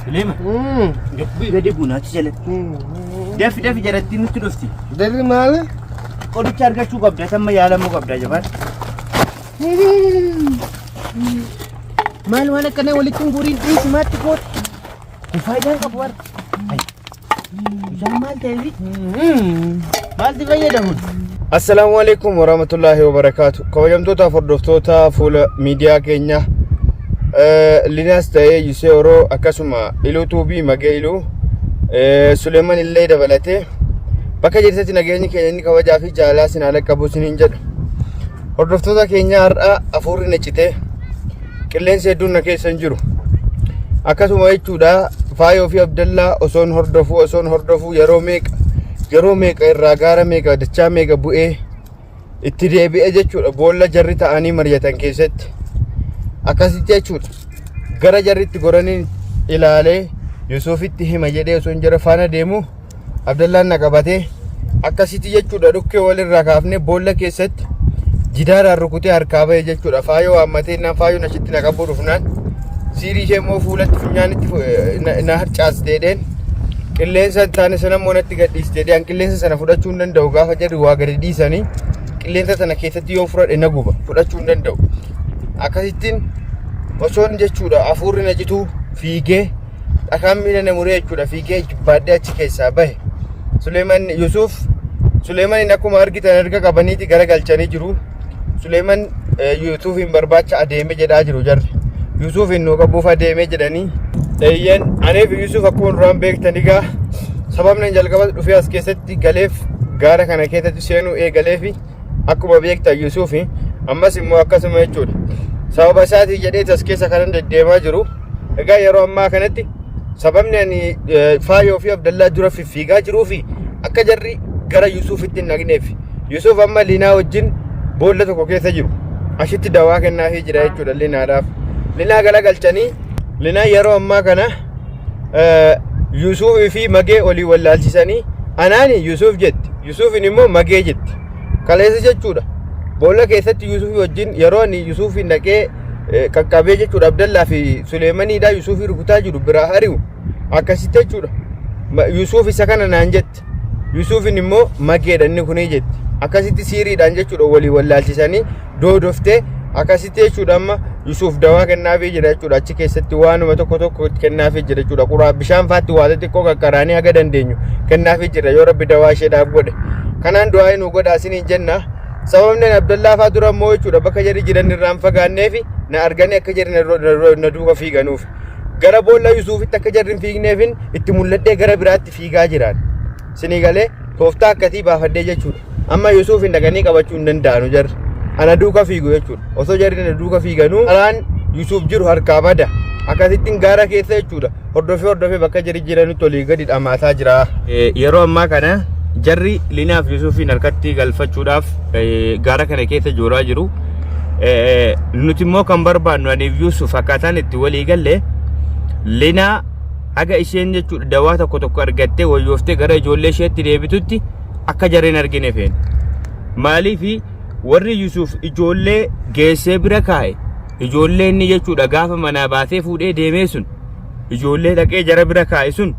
Suleema. Gabbii gadi buuna achi jala. Dafi dafi jarattiin nutti dhufti. Darri maali? Qoricha argachuu qabda tamma yaalamuu qabda jabaan. Maal waan akkanaa walitti hin guuriin dhiisi maatti koota. Kun faayidaan qabu warra. Bishaan maal ta'eefi? Maalti fayyada kun? Assalaamu alaikum warahmatullaahi wabarakaatu. Kabajamtoota hordoftoota fuula miidiyaa keenya Linaas ta'ee Yusee Oroo akkasuma Iluu Tuubii Magee Iluu Suleeman illee dabalatee bakka jirtatti nageenyi keenya inni kabajaa fi jaalalaa isin haala qabu isiniin jedha. Hordoftoota keenya har'a hafuurri na citee qilleensi hedduun na keessa hin jiru. Akkasuma jechuudha Faayoo fi Abdallaa osoon hordofuu osoon hordofuu yeroo meeqa yeroo meeqa irraa gaara meeqa dachaa meeqa bu'ee itti deebi'e jechuudha boolla jarri ta'anii mari'atan keessatti. Akkasitti jechuudha gara jarri itti goraniin ilaalee Yusuufitti hima jedhee osoon jara faana deemu Abdallaan na qabatee akkasitti jechuudha dhukkee walirraa kaafnee boolla keessatti jidaaraan rukutee harkaa bahe jechuudha. Faayoo waammatee naan faayoon achitti na qabuu dhufnaan siirii ishee immoo fuulatti funyaanitti na harcaastee dheen qilleensa hin taane sana immoo natti gadhiistee dheen qilleensa sana fudhachuu hin danda'u gaafa jarri waa gadi dhiisanii qilleensa sana keessatti yoo fudhadhe na guba fudhachuu hin danda'u. Akkasittiin osoon jechuudha hafuurri na cituu fiigee dhakaan miila na muree jechuudha fiigee jibbaadhee achi keessaa bahe. Suleeman Yusuuf Suleemaniin akkuma argitan erga qabaniiti gara galchanii jiru. Suleeman Yusuufiin barbaacha adeeme jedhaa jiru jarri. Yusuufiin nu qabuuf adeeme jedhanii. Eeyyan aniif Yusuuf akkuma duraan beektan egaa sababni ani jalqaba dhufee as keessatti galeef gaara kana keessatti seenuu eegaleefi akkuma beektan Yusuufi ammas immoo akkasuma jechuudha. Sababa isaatii jedhee as keessa kanan deddeemaa jiru. Egaa yeroo ammaa kanatti sababni ani Faayoo fi Abdallaa dura fiffiigaa jiruu fi akka jarri gara Yusuufitti hin dhaqneef. Yusuuf amma Linaa wajjin boolla tokko keessa jiru. Ashitti dawaa kennaafii jira jechuudha Linaadhaaf. Linaa galagalchanii Linaa yeroo ammaa kana Yusuufii fi Magee olii wallaalchisanii anaani Yusuuf jetti. Yusuufin immoo Magee jetti. Kaleessa jechuudha. Boolla keessatti Yusuufii wajjin yeroo ani Yusuufiin dhaqee qaqqabee jechuudha Abdallaa fi Suleemaniidha Yusuufii rukutaa jiru biraa ari'u akkasitti jechuudha. Yusuuf isa kana naan jetti. Yusuufin immoo mageedha inni kunii jetti. Akkasitti siiriidhaan jechuudha walii wallaalchisanii doodoftee akkasitti jechuudha amma Yusuuf dawaa kennaafii jira jechuudha achi keessatti waanuma tokko tokko kennaafii jira jechuudha quraa bishaan faatti waa xixiqqoo qaqqaraanii haga dandeenyu kennaafii jira yoo rabbi dawaa isheedhaaf godhe kanaan du'aa nu godhaa isiniin jenna sababni ani Abdallaa faa dura immoo jechuudha bakka jarri jiran irraa hin fagaanneefi na arganii akka jarri na duuka fiiganuuf gara boolla Yusuufitti akka jarri hin fiigneefin itti mul'adhee gara biraatti fiigaa jiraan. Sinii galee tooftaa akkasii baafadhee jechuudha. Amma Yusuuf hin dhaqanii qabachuu hin danda'anu jarri. Ana duuka fiigu jechuudha. Osoo jarri na duuka fiiganuu karaan Yusuuf jiru harkaa bada. Akkasittiin gaara keessa jechuudha. Hordofee hordofee bakka jarri jiranitti olii gadi dhamaasaa jira. Yeroo ammaa kana jarri Linaaf Yusuufiin harkatti galfachuudhaaf gaara kana keessa jooraa jiru. Nuti immoo kan barbaannu aniif Yusuuf akkaataan itti walii galle Linaa haga isheen jechuudha dawaa tokko tokko argattee wayyooftee gara ijoollee isheetti deebitutti akka jarri hin argine feene. Maaliif warri Yusuuf ijoollee geessee bira kaa'e ijoollee inni jechuudha gaafa manaa baasee fuudhee deemee sun ijoollee dhaqee jara bira kaa'e sun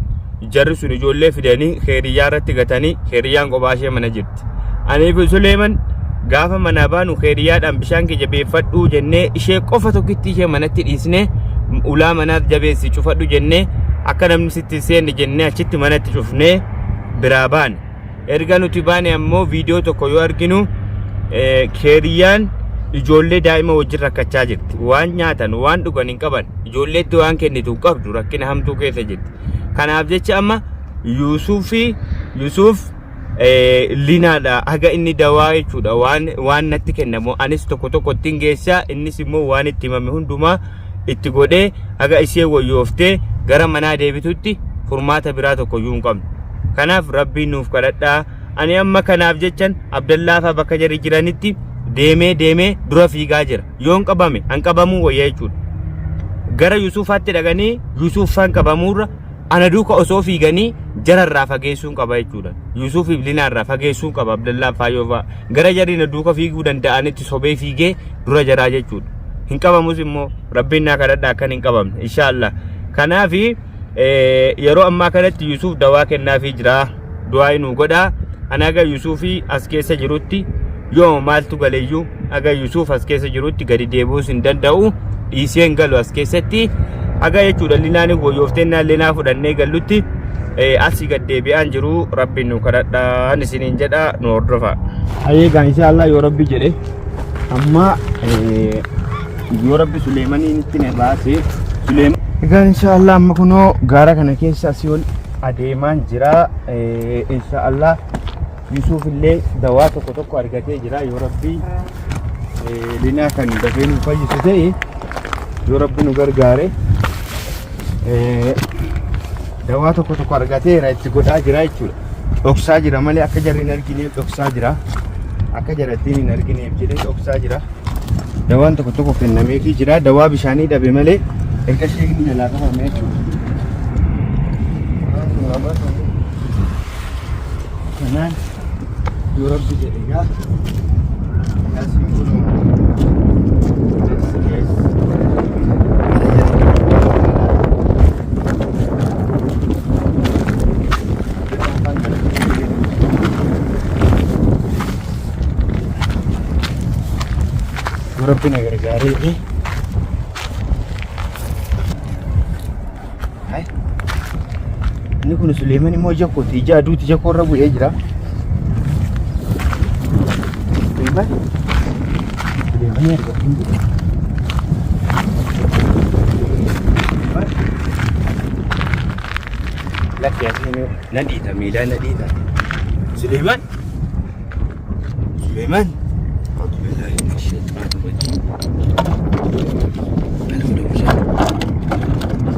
jarri sun ijoollee fidanii keeriyyaa irratti gatanii keeriyyaan kophaa ishee mana jirti. Anii fi Suleeman gaafa manaa baanu keeriyyaadhaan bishaan kee jabeeffadhuu jennee ishee qofa tokkitti ishee manatti dhiisnee ulaa manaas jabeessi cufadhu jennee akka namni sitti hin seenne jennee achitti manatti cufnee biraa baane. Erga nuti baane ammoo viidiyoo tokko yoo arginu keeriyyaan ijoollee daa'ima wajjin rakkachaa jirti. Waan nyaatan waan dhugan hin qaban ijoolleetti waan kennitu hin qabdu rakkina hamtuu keessa jirti. Kanaaf jecha amma Yuusuufi Yusuuf linaadha haga inni dawaa jechuudha waan waan natti kennamu anis tokko tokko ittiin geessaa innis immoo waan itti himame hundumaa itti godhee haga ishee wayyooftee gara manaa deebitutti furmaata biraa tokko iyyuu hin qabnu. Kanaaf rabbiin nuuf kadhadhaa. Ani amma kanaaf jechan Abdallaa fa'aa bakka jarri jiranitti deemee deemee dura fiigaa jira. Yoon qabame an qabamuu wayya jechuudha. Gara Yusuufaatti dhaqanii Yusuufaan qabamuurra ana duuka osoo fiiganii jara irraa fageessuun qaba jechuudha. Yusuufiif Linaa irraa fageessuun qaba Abdallaa Faayoo fa'a. Gara jarri na duuka fiiguu danda'anitti sobee fiigee dura jaraa jechuudha. Hin qabamus immoo rabbiin naa kadhadha akkan hin qabamne inshaallah. Kanaafi Yeroo ammaa kanatti Yusuuf dawaa kennaafii jira. Du'aa nuu godhaa. Ani haga Yusuufii as keessa jirutti yoo maaltu galeyyuu haga Yusuuf as keessa jirutti gadi deebi'uus hin danda'u. Dhiisee hin galu as keessatti. Haga jechuudha linaan woyyooftee linaa fudhannee gallutti asii gad deebi'aan jiru. Rabbiin nu kadhadhaan isiniin jedha nu hordofa. Hayyee gaa insha Allah yoo Rabbi jedhe amma yoo Rabbi Suleemaniin itti na baase Suleeman. Egaa insha Allah amma kunoo gaara kana keessa asii ol adeemaan jira. Insha Allah Yusuuf illee dawaa tokko tokko argatee jira yoo Rabbi linaa kan dafee nu fayyisu ta'e yoo Rabbi nu gargaare dawaa tokko tokko argateera itti godhaa jira jechuudha. Dhoksaa jira malee akka jarri hin argineef dhoksaa jira. Akka jarattiin hin argineef jedhee dhoksaa jira. Dawaan tokko tokko kennameefii jira. Dawaa bishaanii dhabe malee erga sheekni jalaa qabame jechuudha. Kanaan yoo Rabbi jedhe egaa asiin kunoo Yoo Rabbi na gargaaree fi Hai. Inni kun Suleeman immoo ija kooti ija aduuti ija koorra bu'ee jira. Suleeman Suleeman argachuun jira. Suleeman Lakki asiin na dhiita miilaa na dhiita. Suleeman Suleeman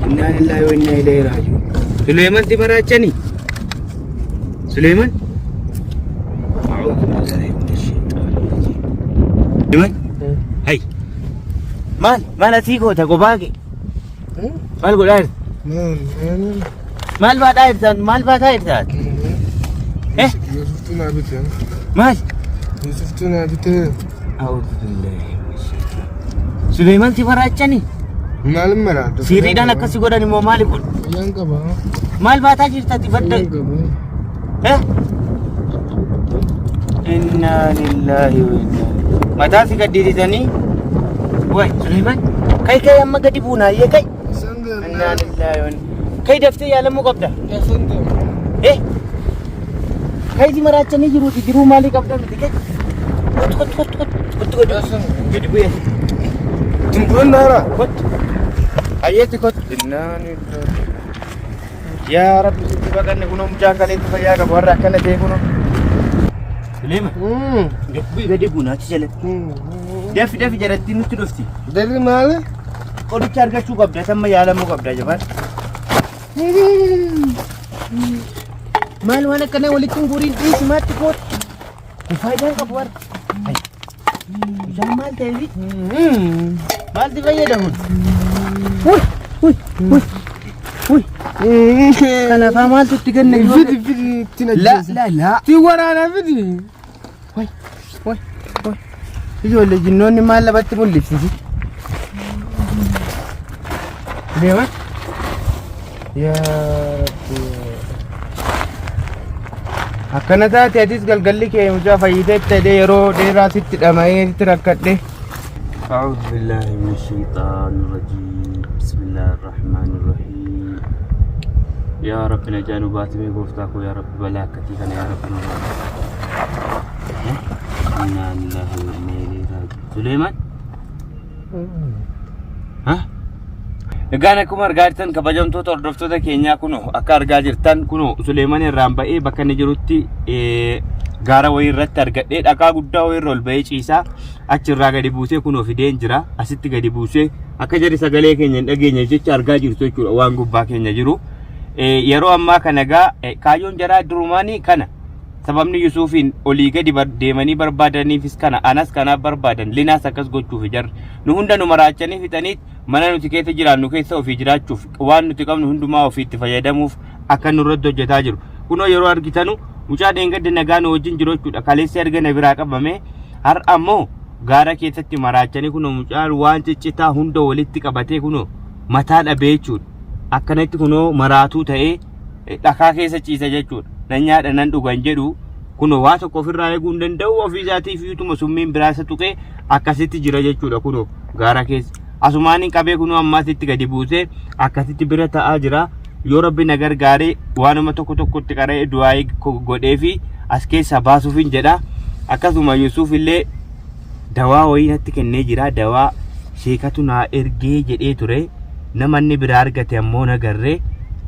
Innaa lillahi wa innaa ilayhi raaji'uun. Suleeman si maraachani? Suleeman? A'uudhu billahi minash shayxaani rajiim. Suleeman? Hay. Maal? Maal asii goota kophaa kee? Maal godhaa jirta? Maal baadhaa jirta? Maal baataa jirta? Eh? Yusuftu naa bite. Maal? Yusuftu naa bite. A'uudhu billahi minash shayxaani. Suleeman si maraachani? Maal maraata? Siiriidhaan akkasi godhan immoo maali kun? Fayyaan qaba. Maal baataa jirta ati badda? Fayyaan qaba. Eh? Innaa lillahi wa innaa ilaihi. Mataa si gaddisiisanii? Way Suleeman kai kai amma gadi buunaa iyyee kai. Isaan deemna. Innaa lillahi wa innaa. Kai daftee yaalamuu qabda. Isaan deemna. Eh? Kai si maraachanii jiruuti jiruu maalii qabda miti kai. Kottu kottu kottu kottu kottu kottu. Gadi bu'ee. Tumbuun naara. Kottu. Hayyeetti kottu. Innaa lillahi. Yaa Rabbi sitti baqanne kunoo mucaan kaleetti fayyaa qabu har'a akkana ta'e kunoo. Suleema. Bu'i gadi buuna achi jalatti. Dafi dafi jalatti nutti dhufti. Darri maali? Qoricha argachuu qabda samma yaalamuu qabda jabaan. Maal waan akkanaa walitti hin guuriin dhiisi maatti kootu. Kun faayidaan qabu har'a. Bishaan maal ta'eefi? Maalti fayyadamu? Uy, uy, uy, uy. Kanaafaa maaltu itti kenna? Fidi fidi ittiin La ajjeesa. la la. Ittiin waraana fidi. Way, way, way. Ijoollee jinnoonni maal lafatti mul'ifsisi? Deema. Yaa Rabbi. Akkana taate atis galgalli kee mucaa fayyiteetta jedhee yeroo dheeraa sitti dhama'ee sitti rakkadhe. أعوذ بالله من الشيطان الرجيم بسم الله الرحمن الرحيم يا رب نجا نبات مي gooftaa koo yaa rabbi balaa akkasii kana yaa rabbi nurraa إنا لله وإنا إليه راجعون Suleeman Ha? Egaan akkuma argaa jirtan kabajamtoota hordoftoota keenyaa kun akka argaa jirtan kun Suleeman irraan ba'ee bakka inni jirutti gaara wayii irratti argadhee dhakaa guddaa wayii irra ol ba'ee ciisaa achirraa gadi buusee kunoo fideen jira asitti gadi buusee akka jarri sagalee keenya hin dhageenye jecha argaa jirtu jechuudha waan gubbaa keenya jiru. Yeroo ammaa kana egaa kaayyoon jaraa durumaanii kana Sababni Yusuufiin olii gadi deemanii barbaadaniifis kana, anas kanaaf barbaadan, Linaas akkas gochuufi jarri. Nu hunda nu maraachanii fixaniit mana nuti keessa jiraannu keessa ofii jiraachuuf, waan nuti qabnu hundumaa ofii itti fayyadamuuf akka nurratti hojjetaa jiru. Kunoo yeroo argitanu mucaa dheengadda nagaa nu wajjin jiru jechuudha. Kaleessa erga na biraa qabamee har'a ammoo gaara keessatti maraachanii kunoo mucaan waan ciccitaa hunda walitti qabatee kunoo mataa dhabee jechuudha. Akkanatti kunoo maraatuu ta'ee dhakaa keessa ciisa jechuudha. Nan nyaadha nan dhugan jedhu kunoo waa tokko ofirraa eeguu hin danda'u ofii isaatiif utuma summiin biraa isa tuqee akkasitti jira jechuudha kunoo gaara keessa. Asumaan hin qabee kunoo ammaasitti gadi buusee akkasitti bira ta'aa jira. Yoo rabbi na gargaaree waanuma tokko tokkotti qara'ee du'aayii godhee fi as keessaa baasuufin jedha. Akkasuma Yusuuf illee dawaa wayii natti kennee jira. Dawaa sheekatu naa ergee jedhee ture. Nama inni biraa argate ammoo nagarree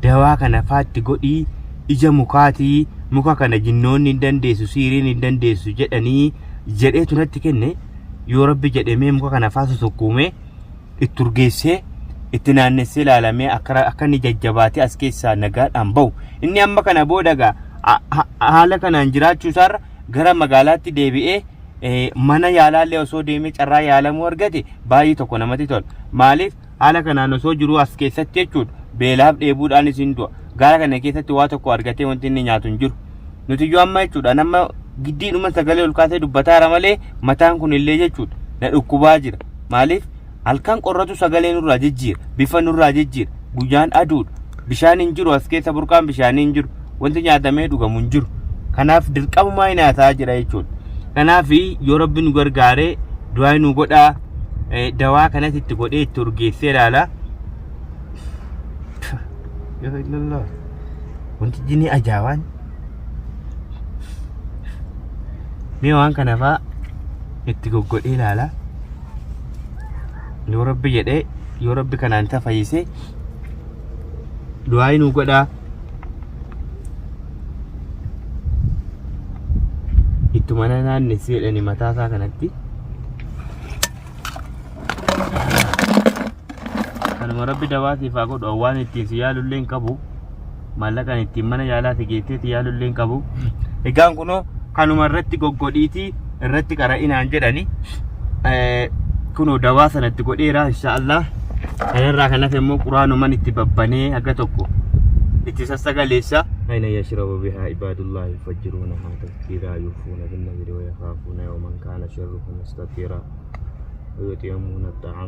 dawaa kana faatti godhii ija mukaatii muka kana jinnoonni hin dandeessu siiriin hin dandeessu jedhanii jedheetu natti kenne. Yoo rabbi jedhemee muka kana faa susukkuumee itti urgeessee itti naannessee ilaalamee akka inni jajjabaatee as keessaa nagaadhaan bahu. Inni amma kana booda egaa haala kanaan jiraachuu isaarra gara magaalaatti deebi'ee mana yaalaallee osoo deemee carraa yaalamuu argate baay'ee tokko namatti tola. Maaliif haala kanaan osoo jiruu as keessatti jechuudha beelaaf dheebuudhaan isin du'a. Gaara kana keessatti waa tokko argatee wanti inni nyaatu hin jiru. Nuti iyyuu amma jechuudha nama giddiidhuma sagalee ol kaasee dubbataara malee mataan kun illee jechuudha na dhukkubaa jira. Maaliif halkan qorratu sagalee nurraa jijjiira bifa nurraa jijjiira guyyaan aduudha bishaan hin jiru as keessa burqaan bishaanii hin jiru wanti nyaatamee dhugamu hin jiru. Kanaaf dirqamumaa hin haasaa jira jechuudha. Kanaaf yoo rabbi nu gargaaree du'aa nu godhaa dawaa kanas itti godhee itti urgeessee ilaala. Yaa illallah. Wanti jinii ajaa'ibaan. Mee waan kana faa itti goggodhee ilaala. Yoo rabbi jedhee yoo rabbi kanaan isa fayyise du'aa nu godhaa. Ittuma na naannessee jedhani mataa isaa kanatti. Kanuma rabbi dawaa siif haa godhu waan ittiin si yaalullee hin qabu. Maallaqaan ittiin mana yaalaa si geessee si yaalullee hin qabu. Egaan kunoo kanuma irratti goggodhiitii irratti qara'inaan jedhani. Kunoo dawaa sanatti godheera inshaallah. Kanarraa kan hafe immoo quraanuman itti babbanee haga tokko itti sassagaleessa. Aina yashrabu bihaa ibaadullahi yufajjiruunahaa tafjiiraa yuufuuna binnadri wa yakaafuuna yawman kaana sharruhu mustatiiraa wa yuxiimuuna axxa'aam.